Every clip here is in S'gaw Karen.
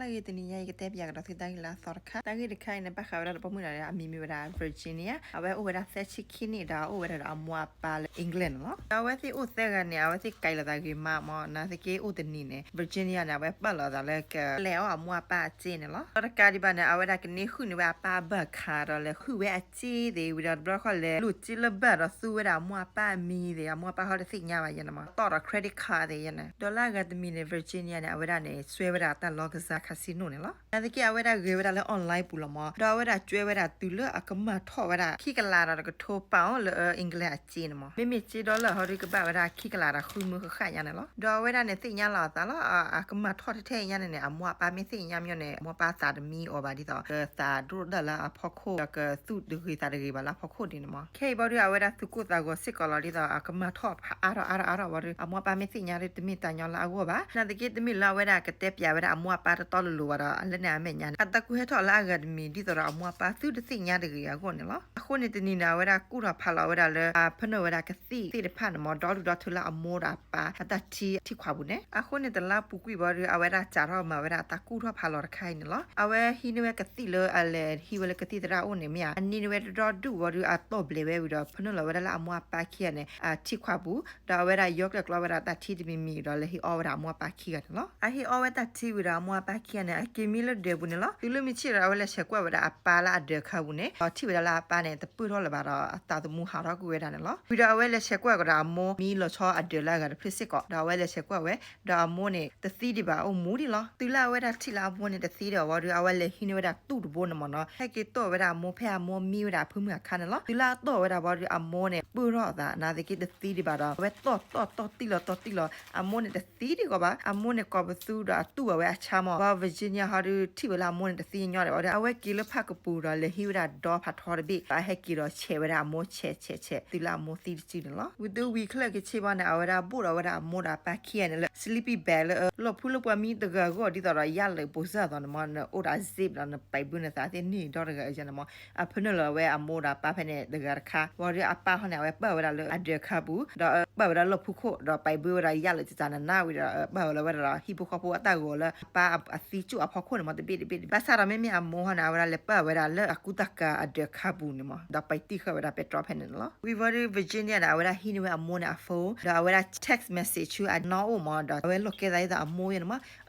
လၢအဂ့ၤ တနံၤညါအံၤ ယကတဲပၠးကဒီးသုတၢ်ဂ့ၢ်လၢအသီတခါ. တၢ်ဂ့ၢ်တခါအံၤန့ၣ် ဘၣ်ဃးဝဲဒၣ်တၢ်ပိာ်မုၣ်တဂၤ အမံၤမ့ၢ်ဝဲဒၣ် Virginia, အဝဲအိၣ်ဝဲဒၣ်သၢဆံခံနံၣ်ဒီး အအိၣ်ဝဲဒၣ်ဒီးအမိၢ်အပၢ်လၢ England န့ၣ်လီၤ. ဒီးအဝဲသ့ၣ်အိၣ်သၢဂၤန့ၣ် အဝဲသ့ၣ်ကဲလီၤသးဂ့ၤမးမၢ်, နာ်သက့အိၣ်တနံၤန့ၣ် Virginia န့ၣ် အဝဲပာ်လီၤအသးလၢကလဲၤအီၣ်အမိၢ်အပၢ်အစ့န့ၣ်လီၤ. ဒီးတကးဒံးဘၣ်န့ၣ် အဝဲဒၣ်ကန့ၢ်ဃုာ်န့ၢ်ဝဲအပၢ်အဘၢၣ်ခါဒီး လဲၤဃုာ်ဝဲအစ့သ့ၣ်ဝံၤဒီး တဘျီဃီလဲၤလိာ်စ့လၢဘၢၣ်ဒီးသူဝဲဒၣ်အမိၢ်အပၢ်အမံၤသ့ၣ်, အမိၢ်အပၢ်ဟီတသ့ၣ်ညါဘၣ်ယဲန့ၣ်မၢ်, တီၣ်ဒီး credit card သ့ၣ်ယဲန့ၣ်. ဒီးလၢအဂၤတမံၤန့ၣ် Virginia န့ၣ် အဝဲဒၣ်န့ၣ် စွဲဝဲဒၣ်တၢ်လီၢ်ကစၢ် casino န့ၣ်လီၤ. နာ်သက့အဝဲဒၣ်ဂဲၤဝဲဒၣ်လၢ online ပူၤလီၤမၢ်, ဒီးအဝဲဒၣ်ကွဲးဝဲဒၣ်တုၤလၢအကမၤထီၣ်ဝဲဒၣ် ခံကလးဒီးတကထိပၣ်အိၣ်လၢ England အစ့န့ၣ်မၢ်. မ့မ့ၢ်စ့ dollar ဟီဒုကဘၣ်ဝဲဒၣ်ခံကလးဒီးဃုမၢဃၣ်ဃၣ်ညါန့ၣ်လီၤ. ဒီးအဝဲဒၣ်န့ၣ်သ့ၣ်ညါလီၤအသးလီၤ, အကမၤထီၣ်ထဲထဲညါန့ၣ်န့ၣ် အမိၢ်အပၢ်မ့ၢ်သ့ၣ်ညါမၢ်န့ၣ် အမိၢ်အပၢ်သးတမံအီၤဘၣ်ဒ်သိး သးဒိၣ်ဒၣ်လၢအဖီခိၣ် ဒီးကသူၣ်တဂ့ၤသးတဂ့ၤဘၣ်လၢအဖီခိၣ်ဒ်န့ၣ်မၢ်. ခဲအံၤဘၣ်ဒု အဝဲဒၣ်သူၣ်ကိၢ်သးဂီၤစ့ၢ်ကီးလီၤ ဒ်သိးအကမၤထီၣ်ဖးအါထီၣ်အါထီၣ်အါထီၣ်ဘၣ်ဒု အမိၢ်အပၢ်မ့ၢ်သ့ၣ်ညါဒု တမ့ၢ်တၢ်ညီလၢအဂီၢ်ဘၣ်. နာ်သက့တမ့ၢ်လၢအဝဲဒၣ်ကတဲပၠးဝဲဒၣ် အမိၢ်အပၢ်တတီလိၤလိၤဘၣ်ဒီး လၢန့ၣ်အမဲာ်ညါန့ၣ် အတၢ်ကူၣ်ဟဲထီၣ်လၢအဂၤတမံၤ ဒ်သိးဒီးအမိၢ်အပၢ်သုတသ့ၣ်ညါတဂ့ၤအဂီၢ်န့ၣ်လီၤ. အဃိန့ၣ်တနံၤန့ၣ် အဝဲဒၣ်ကူၣ်ထီၣ်ဖးလီၤဝဲဒၣ်လၢ အဖၢနုာ်ဝဲဒၣ်ကသံၣ်သ့ၣ်တဖၣ်န့ၣ်မၢ်, ဒီဒူၣ်ဒီထၢလၢအမိၢ်ဒီးအပၢ်အတၢ်ထံထံခွးပူၤန့ၣ်. အဃိန့ၣ်တလါပူၤကွံာ်ဘၣ်ဒု အဝဲဒၣ်စးထီၣ်မၤဝဲဒၣ်တၢ်ကူၣ်ထီၣ်ဖးလီၤတခါအံၤန့ၣ်လီၤ. အဝဲဟံးန့ၢ်ဝဲကသံၣ်လၢအလဲၤဟံးဝဲလၢကသံၣ်သရၣ်အအိၣ်န့ၣ်မ့ၢ်ဧါ, အန့ၢ်န့ၢ်ဝဲဒီဒူၣ်ဘၣ်ဒု အတီၢ်ဘျဲးဝဲဝံၤဒီး ဖၢနုာ်လီၤဝဲဒၣ်လၢအမိၢ်အပၢ်ခံဂၤန့ၣ် အထံခွးပူၤ, ဒီးအဝဲဒၣ်ယီကျဲၤကျီဝဲဒၣ်တၢ်ထံတမံၤမံၤဒီး လဲၤဟံးအီၣ်ဝဲဒၣ်အမိၢ်အပၢ်ခံဂၤန့ၣ်လီၤ. အဟံးအီၣ်ဝဲတၢ်ထံဝံၤဒီး အမိၢ်အပၢ်ခံဂၤန့ၣ် အက့ၤမံလၢဒၢးပူၤန့ၣ်လီၤ. တုၤလၢမုၢ်ဆ့ၣ်ဒီး အဝဲလဲၤဆဲးကွၢ်ဝဲဒၣ်အပၢ်လၢအဒၢးခါပူၤန့ၣ်, ဒီးထံၣ်ဝဲဒၣ်လၢအပၢ်န့ၣ် တပၢၢ်ထီၣ်လၢၤဘၣ်ဒီး အသးသမူဟးထီၣ်ကွံာ်ဝဲဒၣ်န့ၣ်လီၤ. ဝံၤဒီးအဝဲလဲၤဆဲးကွၢ်ကဒီးအမိၢ် မံလီၤဆီအဒၢးလၢအဂၤတဖျၢၣ်စ့ၢ်ကီး, ဒီးအဝဲလဲၤဆဲးကွၢ်ဝဲ ဒီးအမိၢ်န့ၣ် တသံဒံးဘၣ် အိၣ်မူဒံးလီၤ. တုၤလၢအဝဲဒၣ်ထံၣ်လၢအမိၢ်န့ၣ်တသံဒံးဘၣ်ဝံၤဒီး အဝဲလဲၤဟံးန့ၢ်ဝဲဒၣ်တူၢ်တဘိန့ၣ်မၢ်နီၤ, ဟဲက့ၤတီၢ်ဝဲဒၣ်အမိၢ် ဖဲအမိၢ်မံဝဲဒၣ်အဖၢမုၢ်အခါန့ၣ်လီၤ. တုၤလၢအတီၢ်ဝဲဒၣ်ဝံၤဒီး အမိၢ်န့ၣ် ပၢၢ်ထီၣ်အသး နာ်သက့တသံဒံးဘၣ်ဒီး အဝဲတီၢ်တီၢ်တီၢ်တံၢ်လီၤတီၢ်တံၢ်လီၤ, အမိၢ်န့ၣ်တသံဒံးကီးဘၣ်. အမိၢ်န့ၣ်ကိးပသူဒီးအတူၢ်အဝဲအဆါမၢ်, ဘၣ် Virginia ဟီဒု ထံၣ်ဝဲလၢအမိၢ်န့ၣ်တသံညီဒီးဝံၤဒီး အဝဲက့ၤလၢဖၣ်ကပူၤဒီး လဲၤဟံးဝဲဒၣ်ဒီဖးထီတဘ့ၣ် ဒီးအဟဲက့ၤဒီးဆဲးဝဲဒၣ်အမိၢ် ဆဲးဆဲးဆဲး တုၤလၢအမိၢ်သံတစုန့ၣ်လီၤ. ဝံၤတုၤဝံၤခဲလၢာ်ခဲဆ့ဘၣ်န့ၣ် အဝဲဒၣ်ဘိၣ်ဒီးဝဲဒၣ်အမိၢ်ဒီးအပၢ်ခံဂၤန့ၣ်လၢ sleeping bag လၢလီၢ်ဖူလၢပှၤမံတဂၤအဂီၢ် ဒ်သိးဒီးယၢ်လၢာ်ပိၤစၢ်အသိးန့ၣ်မၢ်, နအိၣ်ဒီး zip ဒီးနပာ်ဘၢနသးသ့ၣ်န့ၣ်ဒီတဂၤအံၤန့ၣ်မၢ်. အဖၢနုာ်လီၤဝဲအမိၢ်ဒီးအပၢ်ဖဲန့ၣ်တဂၤတခါ, ဝံၤဒီးအပၢ်ဟီန့ၣ် အဝဲပာ်ဝဲဒၣ်လၢအဒၢးခါပူၤ ဒီးပာ်ဝဲဒၣ်လၢလီၢ်ဖူခိၣ် ဒီးပာ်ဘၢဝဲဒၣ်ယၢ်လၢာ်စၢ်နနၢ်ဝံၤဒီး ပာ်ဝဲလၢဝဲဒၣ်ဒီးဟံၣ်ဖိဃီဖိအတၢ်ဂီၤလၢ အပၢ်အသံကၠိၣ်အဖီခိၣ်န့ၣ်မၢ် တဘ့ၣ်တဘ့ၣ်တဘ့ၣ်. ဘၣ်ဆၣ်ဒီးမ့မ့ၢ်အမိၢ်ဟီန့ၣ် အဝဲဒၣ်လဲၤပာ်ဝဲဒၣ်လၢအကူတၢ်ကၤအဒၢးခါပူၤန့ၣ်မၢ်, ဒီးပာ်တံၢ်ဃာ်ဝဲဒၣ်ပဲတြီဖဲန့ၣ်န့ၣ်လီၤ. ဝံၤဝံၤဒီး Virginia န့ၣ် အဝဲဒၣ်ဟံးန့ၢ်ဝဲအမိၢ်န့ၣ်အ phone ဒီးအဝဲဒၣ် text message ဆူအနီၢ်အိၣ်မၢ်, ဒီးအဝဲလိာ်ကဲသးဒ်သိးအမိၢ်ယဲန့ၣ်မၢ်,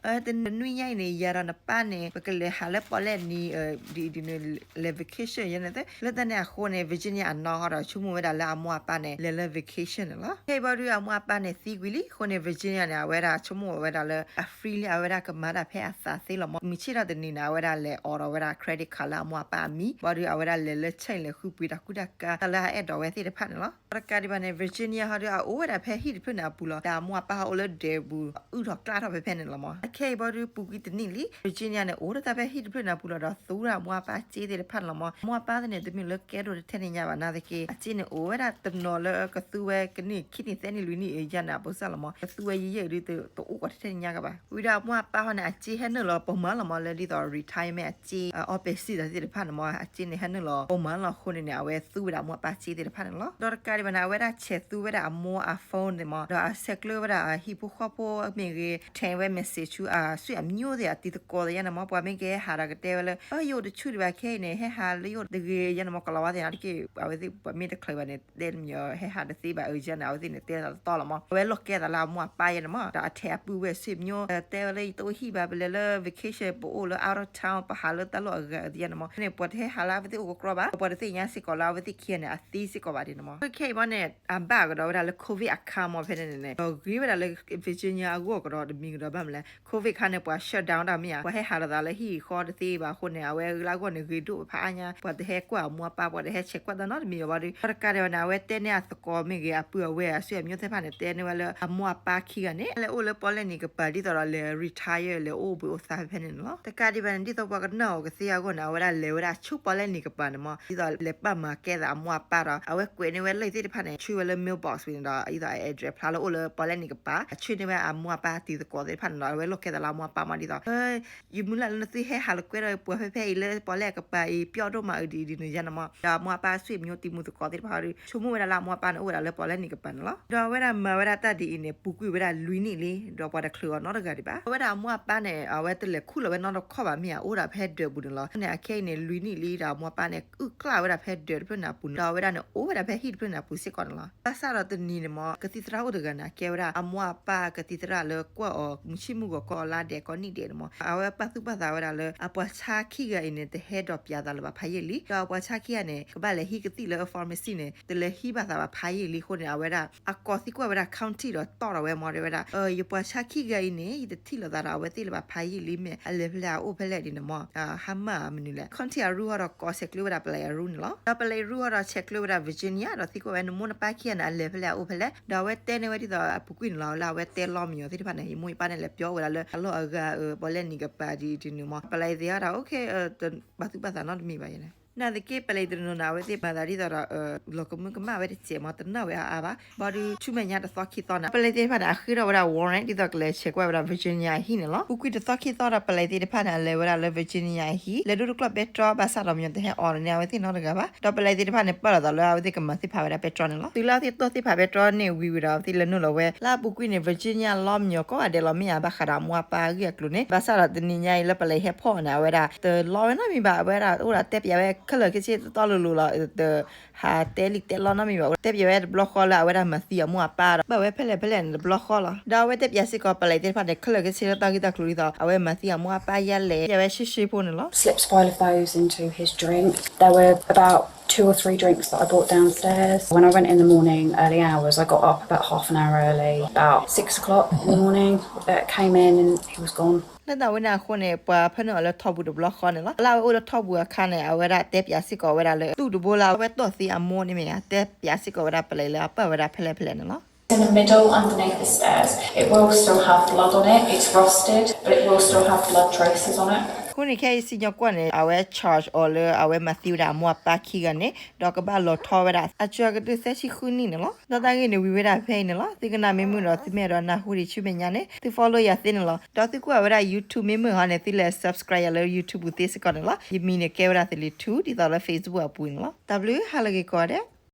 တနွံညါအံၤန့ၣ် ယၤဒီးနပၢ်န့ၣ် ပကလဲၤဟးလၢပီၣ်လဲၣ်နံၤ ဒ်အံၤဒ်န့ၣ် လဲၤ vacation ယဲန့ၣ်, လၢတၢ်န့ၣ်အဃိန့ၣ် Virginia အနီၢ်ဟီဒီးဆိကမိၣ်ဝဲဒၣ်လၢအမိၢ်အပၢ်န့ၣ် လဲၤလၢ vacation န့ၣ်လီၤ. ခဲအံၤဘၣ်ဒုးအမိၢ်အပၢ်န့ၣ်သံကွံာ်လံအဃိန့ၣ် Virginia န့ၣ် အဝဲဒၣ်ဆိကမိၣ်ဝဲဒၣ်လၢ အ free လံ အဝဲဒၣ်ကမၤတၢ်ဖဲအသးသ့လီၤမၢ်. မုၢ်ဆ့ၣ်ထီၣ်တနံၤန့ၣ် အဝဲဒၣ်လဲၤအိးထီၣ်ဝဲဒၣ် credit card လၢအမိၢ်အပၢ်အမံၤ, ဘၣ်ဒုးအဝဲဒၣ်လဲၤလၢ check လဲၤဃုပှ့ၤတၢ်ကူတၢ်ကၤ တၢ်လၢအအဲၣ်ဒိးဝဲသ့ၣ်တဖၣ်န့ၣ်လီၤ. ဒီးတကးဒံးဘၣ်န့ၣ် Virginia ဟီဒုး အအိၣ်ဝဲဒၣ်ဖဲဟံၣ်တဖျၢၣ်န့ၣ်အပူၤလီၤ. ဒီးအမိၢ်အပၢ်ဟီအိၣ်လၢဒၢးပူၤ အုၣ်ထီၣ်ကျၣ်ထီၣ်ဖဲဖဲန့ၣ်လီၤမၢ်. အခဲအံၤဘၣ်ဒုးပူၤကွံာ်တနံၣ်လံ Virginia န့ၣ် အိၣ်ဒၣ်တၢ်ဖဲဟံၣ်တဖျၢၣ်န့ၣ်အပူၤလီၤ ဒီးသူဝဲဒၣ်အမိၢ်အပၢ်စ့သ့ၣ်တဖၣ်န့ၣ်လီၤမၢ်. အမိၢ်အပၢ်သ့ၣ်န့ၣ် တမ့ၢ်လၢကဲဒိၣ်ထဲထဲညါဘၣ် နာ်သက့ အစ့န့ၣ် အိၣ်ဝဲဒၣ်တနီၤလၢကသူဝဲကနံၣ်ခံနံၣ်သၢနံၣ်လွံၢ်နံၣ်အယဲၢ်န့ၣ် အပိစၢ်လီၤမၢ်. ကသူဝဲယဲၢ်ယဲၢ်ဒုး တအိၣ်ကီးထဲထဲညါကဘၣ်. ဝံၤဒီးအမိၢ်အပၢ်ဟီန့ၣ် အစ့ဟဲနုာ်လီၤပိာ်မၤလီၤမၢ် လၢဒ်သိး retirement အစ့ အ အီပ့းစံၣ်သ့ၣ်တဖၣ်န့ၣ်မၢ်. အစ့န့ၣ် ဟဲနုာ်လီၤပိာ်မၤလီၤအဃိန့ၣ်န့ၣ် အဝဲသူဝဲဒၣ်အမိၢ်အပၢ်စ့သ့ၣ်တဖၣ်န့ၣ်လီၤ. ဒီးတကးဒံးဘၣ်န့ၣ် အဝဲဒၣ်ဆဲးသူဝဲဒၣ်အမိၢ်အ phone န့ၣ်မၢ်, ဒီးအဆဲးကျၢဝဲဒၣ်အဟံၣ်ဖိဃီဖိမ့ၢ်ဂ့ၤ ထဲဝဲ message ဆူအဆွေမျိုးသ့ၣ် အတံၤသကိးသ့ၣ်ယဲန့ၣ်မၢ်. ပှၤမ့ၢ်ကဟဲဟးဒီးကတဲဝဲလၢ အၢ ယအိၣ်တဆူၣ်ဒံးဘၣ် ခဲအံၤန့ၣ် ဟဲဟးလၢယအိၣ်တဂ့ၤယဲန့ၣ်မၢ်. ကိၤလၤဝါသ့ၣ်န့ၣ်တက့ၢ် အဝဲသ့ၣ်ပှၤမ့ၢ်တချုးဘၣ်န့ၣ် တဲတမံၤ ဟဲဟးတသ့ဘၣ်အယဲန့ၣ် အဝဲသ့ၣ်န့ၣ် တဲသးတတီလီၤမၢ်. အဝဲလိာ်ကဲသးလၢအမိၢ်အပၢ်ယဲန့ၣ်မၢ်. ဒီးအထဲအပုၢ်ဝဲၢ်ဆွေမျိုး တဲဝဲလၢ ယတအိၣ်ဟံၣ်ဘၣ် ပလဲၤလၢ vacation ပအိၣ်လၢ out of town ပဟးလၢတၢ်လီၢ်အဂၤသ့ၣ်ယဲန့ၣ်မၢ်. န့ၣ် ပှၤတဟဲဟးလၢအဝဲသ့ၣ်အိၣ်ကကြီဘၣ်. ပှၤတသ့ၣ်ညါစ့ၢ်ကီးလၢအဝဲသ့ၣ်ခံဂၤန့ၣ် အသံစ့ၢ်ကီးဘၣ်ဒ်န့ၣ်မၢ်. ခဲအံၤမၢ်န့ၣ် အဘၣ်ကဒီးဝဲဒၣ်လၢ COVID အခါမၢ် ဖဲန့ၣ်န့ၣ် ဒီးဂ့ၤဝဲဒၣ်လၢ Virginia အဂီၢ်ကဒီးတမံၤကဒီး ဘၣ်မနုၤလဲၣ် COVID ခါန့ၣ် ပှၤ shut down တၢ်မ့ၢ်ဧါ, ပှၤဟဲဟးလိာ်သးလၢဟံၣ်ဃီတသ့ဘၣ်အဃိန့ၣ် အဝဲလၢအဂီၢ်န့ၣ် ဂ့ၤဒိၣ်ဖးအါညါ, ပှၤတဟဲကွၢ်အမိၢ်အပၢ် ပှၤတဟဲဆဲးကွၢ်တၢ်နီတမံၤဘၣ်ဒီး ဒီးတကးဒံးဘၣ်န့ၣ် အဝဲတဲန့ၢ်အသကိးမ့ၢ်ဂ့ၤ အပုၢ်အဝဲၢ်အဆွေမျိုးသ့ၣ်တဖၣ်န့ၣ် တဲန့ၢ်ဝဲလၢအမိၢ်အပၢ်ခံဂၤန့ၣ် လဲၤအိၣ်လၢပီၣ်လဲၣ်နံၤကပၤ ဒ်သိးဒီးလဲၤ retire လဲၤအိၣ်ဘှံးအိၣ်သါဖဲဖဲန့ၣ်န့ၣ်လီၤ. တကးဒံးဘၣ်န့ၣ် ဒ်သိးပှၤကနၢ်အီၤကသ့အဂီၢ်န့ၣ် အဝဲဒၣ်လဲၤဝဲဒၣ်ဆူပီၣ်လဲၣ်နံၤကပၤန့ၣ်မၢ်, ဒ်သိးလဲၤပာ်မၤကဲသးအမိၢ်အပၢ်ဒီး အဝဲကွဲးန့ၢ်ဝဲလၢ သ့ၣ်တဖၣ်န့ၣ် ဆှၢဝဲလၢ mailbox ဝံၤန့ၣ်ဒီး ဒ်သိးအ address ဖျါလၢအိၣ်လၢပီၣ်လဲၣ်နံၤကပၤ ဆှၢန့ၢ်ဝဲအမိၢ်အပၢ်တံၤသကိးသ့ၣ်တဖၣ်န့ၣ်ဒီး အဝဲလိာ်ကဲသးလၢအမိၢ်အပၢ်မးဒ်သိး ယမုၢ်လၢ်လၢနသုဟဲဟးလီၤကွဲဒီးပှၤဖဲဖဲအံၤလၢပီၣ်လဲၣ်အကပၤအံၤ ပျီဒိၣ်မးအဒ်အံၤဒ်နုၤယါန့ၣ်မး, ဒီးအမိၢ်အပၢ် ဆွေမျိုး တံၤသကိးသ့ၣ်တဖၣ်ဒီး ဆိကမိၣ်ဝဲဒၣ်လၢအမိၢ်အပၢ်န့ၣ် အိၣ်ဝဲဒၣ်လၢပီၣ်လဲၣ်နံၤကပၤန့ၣ်လီၤ. ဒီးအဝဲဒၣ်မၤဝဲဒၣ်တၢ်ဒ်အံၤန့ၣ် ပူၤကွံာ်ဝဲဒၣ်လွံၢ်နံၣ်လံ, ဒီးပှၤတချုးအီၤနီတဂၤဒံးဘၣ်. အဝဲဒၣ်အမိၢ်အပၢ်န့ၣ် အဝဲတလဲၤခူၣ်လီၤဝဲနီတခီၣ်ဘၣ်မ့ၢ်ဧါ, အိၣ်ဒၣ်ဖဲဒၢးပူၤန့ၣ်လီၤ. န့ၣ်အခဲအံၤန့ၣ် လွံၢ်နံၣ်လံ ဒီးအမိၢ်အပၢ်န့ၣ် အုၣ်ကျၣ်ဝဲဒၣ်ဖဲဒၢးတဖျၢၣ်န့ၣ်အပူၤန့ၣ်, ဒီးအဝဲဒၣ်န့ၣ် အိၣ်ဝဲဒၣ်ဖဲဟံၣ်တဖျၢၣ်န့ၣ်အပူၤစ့ၢ်ကီးန့ၣ်လီၤ. ဘၣ်ဆၣ်ဒီးတနံၤန့ၣ်မး ကသံၣ်သရၣ်အိၣ်တဂၤန့ၣ် အကဲဝဲဒၣ်အမိၢ်အပၢ်ကသံၣ်သရၣ်လၢကွၢ်အီၤ မုၢ်ဆ့ၣ်မုၢ်ဂီၤ ကိးလါဒဲး ကိးနံၣ်ဒဲးန့ၣ်မး, အဝဲပာ်သူၣ်ပာ်သးဝဲဒၣ်လၢ အပှၤဆါခံဂၤအံၤန့ၣ် တဟဲဒိးပျးသးလၢၤဘၣ်ဖးယံာ်လံ, ဒီးအပှၤဆါခံဂၤန့ၣ် ကဘၣ်လဲၤဟံးကသံၣ်လၢ pharmacy န့ၣ် တလဲၤဟံးဘၣ်သးဘၣ်ဖးယံာ်လံအဃိန့ၣ် အဝဲဒၣ် အကိးသံကွၢ်ဝဲဒၣ် county ဒီးတီၢ်ထီၣ်ဝဲမး တဲဝဲဒၣ် ယပှၤဆါခံဂၤအံၤန့ၣ် ယတထံၣ်လိာ်သးဒီးအဝဲသ့ၣ်လၢၤဘၣ်ဖးယံာ်လံ, မ့ၢ်အလဲၤဖဲလဲၣ်အအိၣ်ဖဲလဲၣ်ဒ်န့ၣ်မး, ဟါမၢ်မနုၤလဲၣ်. county အရူၢ်ဟီဒီးကိးဆဲးကျၢဝဲဒၣ် ပလဲးအရူၢ်န့ၣ်လီၤ. ဒီးပလဲးအရူၢ်ဟီဒီးဆဲးကျၢဝဲဒၣ် Virginia ဒီးသံကွၢ်ဝဲ နမိၢ်နပၢ်ခံဂၤန့ၣ် အလဲၤဖဲလဲၣ်အအိၣ်ဖဲလဲၣ်, ဒီးအဝဲတဲန့ၢ်ဝဲဒ်သိးအပူၤကွံာ်န့ၣ်လီၤ, လၢအဝဲတဲလီမညီၤသ့ၣ်တဖၣ်န့ၣ် ယမိၢ်ယပၢ်န့ၣ် လဲၤပျီဝဲဒၣ်လၢအလီၢ်အဂၤ ပီၣ်လဲၣ်နံၤကပၤဒ်အံၤဒ်နုၤမး, ပလဲးသ့ၣ်ဟီဒီး okay ပာ်သူၣ်ပာ်သးနီတမံၤဘၣ်ယဲန့ၣ်. နာ်သက့ ပလဲးတနီၤန့ၣ် အဝဲသ့ၣ်မၤသးဒ်သိးဒီး လီၤကမၢကမၣ်ဝဲတစဲးမး တနာ်ဝဲအါအါဘၣ်. ဘၣ်ဒီးဆူမဲာ်ညါတသီခံသီန့ၣ် ပလဲးသ့ၣ်တဖၣ်န့ၣ် အဃ့ထီၣ်ဝဲဒၣ် warrant ဒ်သိးကလဲၤဆဲးကွၢ်ဝဲဒၣ် Virginia အဟံၣ်န့ၣ်လီၤ. ပူၤကွံာ်တသီခံသီဒီး ပလဲးသ့ၣ်တဖၣ်န့ၣ် အလဲၤဝဲဒၣ်လၢ Virginia အဟံၣ် လဲၤဒိတကျီၢ်ပဲတြီ ဘၣ်ဆၣ်ဒီးမညီၤတဟဲအီၣ်န့ၢ်အဝဲသ့ၣ်နီတဂၤဘၣ်. ဒီးပလဲးသ့ၣ်တဖၣ်န့ၣ် ပာ်လီၤသးလၢအဝဲသ့ၣ်ကမၤသ့ၣ်ဖးဝဲဒၣ်ပဲတြီန့ၣ်လီၤ. တုၤလၢအဝဲသ့ၣ်တီၢ်သ့ၣ်ဖးပဲတြီန့ၣ်ဝံၤဝံၤဒီး အဝဲသ့ၣ်လဲၤနုာ်လီၤဝဲ လၢအပူၤကွံာ်န့ၣ် Virginia လီမညီၤကိးဂၤဒဲးလီၤ မ့ၢ်ဧါ ဘၣ်ဃးဒီးအမိၢ်အပၢ်အဂ့ၢ်အကျိၤန့ၣ်, ဘၣ်ဆၣ်ဒီးတနံၤညါအံၤလၢပလဲးဟဲဖီၣ်အီၤန့ၣ် အဝဲဒၣ်တလီဝဲနီတမံၤဘၣ်. အဝဲဒၣ်အိၣ်ဒီးတဲပၠးဝဲခဲလၢာ်ခဲဆ့တီတီလိၤလိၤလီၤ. တဟးတဲလံာ်တဲလီနီတမံၤဘၣ်. တဲပၠးဝဲတဘျီဃီလၢအဝဲဒၣ်မၤသံအမိၢ်အပၢ်ဒီး ဘၣ်ဝဲဖဲလဲၣ်ဖဲလဲၣ်န့ၣ် တဘျီဃီလီၤ. ဒီးအဝဲတဲပၠးစ့ၢ်ကီးပလဲးသ့ၣ်တဖၣ်န့ၣ် ခဲလၢာ်ခဲဆ့လၢတၢ်ဂ့ၢ်တၢ်ကျိၤဒ်သိး အဝဲမၤသံအမိၢ်အပၢ်ယါလဲၣ် ပၠးဝဲရှဲရှဲဖိန့ၣ်လီၤ. Slips full of those into his drink. There were about two or three drinks that I brought downstairs. When I went in the morning, early hours, I got up about half an hour early, about six o'clock in the morning, uh, came in and he was gone. လၢတၢ်ဝဲန့ၣ်အဃိန့ၣ် ပှၤဖၢနုာ်အီၤလၢထီပူၤတဘျီဃီန့ၣ်လီၤ. လၢအဝဲအိၣ်လၢထီပူၤအခါန့ၣ် အဝဲဒၣ်တဲပၠးစ့ၢ်ကီးဝဲဒၣ်လၢ တူၢ်တဘိလၢအဝဲတီၢ်သံအမိၢ်န့ၣ်မ့ၢ်ဧါ, တဲပၠးစ့ၢ်ကီးဝဲဒၣ်ပလဲးလၢအပာ်ဝဲဒၣ်ဖဲလဲၣ်ဖဲလဲၣ်န့ၣ်လီၤ. In the middle, underneath the stairs. It will still have blood on it. It's rusted, but it will still have blood traces on it. အဃိန့ၣ် ခဲအံၤစံၣ်ညီၣ်ကွီၢ်န့ၣ် အဝဲ charge အီၤလၢအဝဲမၤသံဝဲဒၣ်အမိၢ်အပၢ်ခံဂၤန့ၣ် ဒီးကဘၣ်လီၤထီဝဲဒၣ် အစှၤကတၢၢ်သၢဆံဃုနံၣ်န့ၣ်လီၤ. ဒီးတၢ်ဂ့ၢ်န့ၣ်ဝံၤဝဲဒၣ်ဖဲအံၤန့ၣ်လီၤ. သုကနၣ်မ့ၢ်မုာ်ဒီးသုမ့ၢ်အဲၣ်ဒိးနၢ်ဟူဒံးဆူမဲာ်ညါန့ၣ် သု follow ယၤသ့န့ၣ်လီၤ. ဒီးသုကွၢ်ဝဲဒၣ် YouTube မ့ၢ်မုာ်ဟီန့ၣ် သုလဲၤ subscribe ယၤလၢ YouTube သ့စ့ၢ်ကီးန့ၣ်လီၤ. ယမံၤန့ၣ်ကဲဝဲဒၣ် သလံၤထူ ဒ်သိးလၢ Facebook အပူၤန့ၣ်လီၤ. တၢ်ဘျုး ဟါလၢဂ့ၤကိးဂၤဒဲး.